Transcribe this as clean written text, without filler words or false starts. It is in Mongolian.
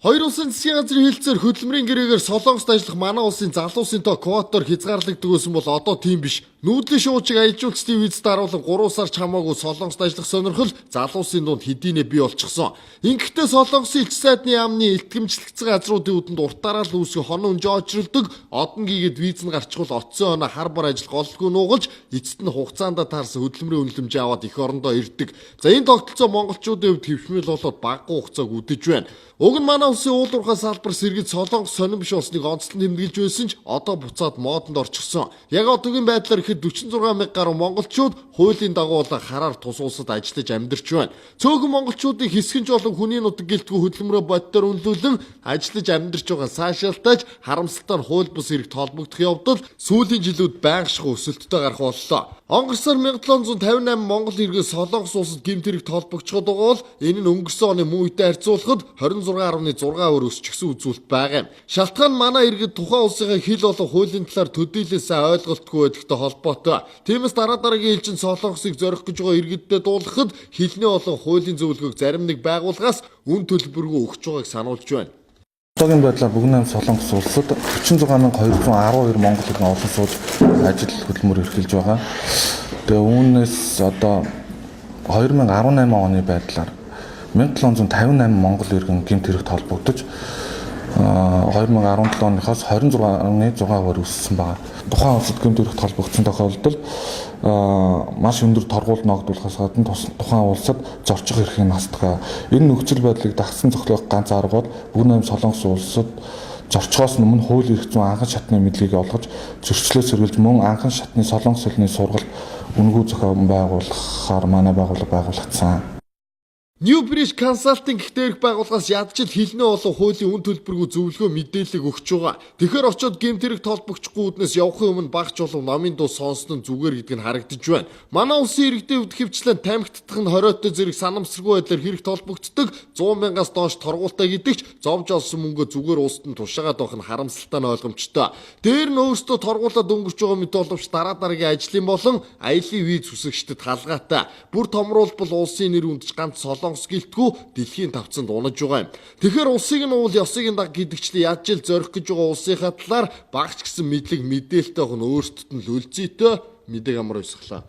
Хоёр улсын засгийн газрын хэлцээр хөдөлмөрийн гэрээгээр Солонгост ажиллах манай улсын залуусын тоо квотоор хязгаарлагддаг байсан бол одоо тийм биш. Нүүдлийн шуучиг аялжуулчдын виз даруулан 3 сар ч хамаагүй Солонгост ажиллах сонирхол залуусын дунд хэдийнэ бий болчихсон. Ингэхдээ Солонгосын элч сайдны яамны илтгэмжлэгдсэн газруудын үүдэнд уртаараа л үүсгэн хонон өнжөө очролдог, одон гийгээд виз нь гарчхуул оцсон оноо хар бар ажил голлгүй нуугалж эцэст нь хугацаанд таарсан хөдөлмөрийн үнэлэмжээ аваад эх орондоо ирдэг. За, энэ тогтолцоо монголчуудын хувьд хэвшмэл болоод багагүй хугацааг үдэж байна. Уг нь манай улсын уул уурхай салбар сэргэж Солонгос сонин биш болсныг онцлон тэмдэглэж байсан ч одоо буцаад модонд орчихсон. Яг одоогийн байдлаар ихэд 46 мянга гаруй монголчууд хуулийн дагуу болон хараар тус улсад ажиллаж амьдарч байна. Цөөхөн монголчуудын хэсэг нь ч болон хүний нутаг гэлтгүй хөдөлмөрөө боддоор үнэлүүлэн ажиллаж амьдарч байгаа цаашаалтайч харамсалтай нь хууль бус эрхт холбогдох явдал сүүлийн жилүүд байнга өсөлттэй гарах боллоо. Онгорсоор 1758 монгол иргэн Солонгос улсад гэмт хэрэгт холбогдоход байгаа бол энэ нь өнгөрсөн оны мөн үетэй харьцуулахад 26.6% өсчихсөн үзүүлэлт байгаа юм. Шалтгаан нь манай иргэд тухайн улсынхаа хэл болон хуулийн талаар төдийлөн сайн ойлголтгүй байдагтай холбоотой. Тиймээс дараа дараагийн ээлжинд Солонгосыг зорих гэж байгаа иргэддээ дуулгахад хэлний болон хуулийн зөвлөгөөг зарим нэг байгууллагаас үн төлбөргүй өгч байгааг сануулж байна. Одоогийн байдлаар Бүгэн найман Солонгос улсад 46,212 монгол иргэн олон сууж ажил хөдөлмөр эрхэлж байгаа. Тэгээ үүнээс одоо 2018 оны байдлаар 1758 монгол иргэн гэмт хэрэгт холбогдож, 2017 оныхоос 26.6% өссөн байна. Тухайн улсад гэмт хэрэгт холбогдсон тохиолдолд маш өндөр торгууль ногдуулахаас гадна тухайн улсад зорчих эрхийг хасдаг. Энэ нөхцөл байдлыг дагсан зохиолох ганц арга бол Бүгэн найман Солонгос улсад зорчхоос өмнө хууль эрх зүйн анхан шатны мэдлэгийг олгож, зөрчлөөс сэргийлж, мөн анхан шатны солонгос хэлний сургалт үнэгүй зохион байгуулахаар манай байгууллага байгуулагдсан. New Bridge Consulting гэх дээрх байгууллагаас ядаж л хэлний болон хуулийн үн төлбөргүй зөвлөгөө мэдээллийг өгч байгаа. Тэгэхээр очоод гэмт хэрэг холбогдохгүй үүднээс явахын өмнө багч болон номын дуу сонсон нь зүгээр гэдэг нь харагдаж байна. Манай улсын иргэдийн хувьд ихэвчлэн тамхи татах нь хориотой зэрэг санамсаргүй байдлаар хэрэг холбогддог, 100 мянгаас доош торгуултай гэдэг ч зовж олсон мөнгөө зүгээр улсад нь тушаагаад байх нь харамсалтай нь ойлгомжтой. Дээр нь өөрсдөө торгуулаад өнгөрч байгаа мэт боловч дараа дараагийн ажлын болон аялын виз хүсэгчдэд хаалгаатай. Бүр томруулбал улсын нэр хүнд ч ганц Солонгос гэлтгүй дэлхийн тавцанд унаж байгаа юм. Тэгэхээр улсыг нь уул, ёсыг нь даг гэдэгчлэн ядаж л зорих гэж байгаа улсынхаа талаар багч гэсэн мэдлэг мэдээлэлтэй байх нь өөрсдөд нь л өлзийтэй. Мэдээг амар уйсгалаа.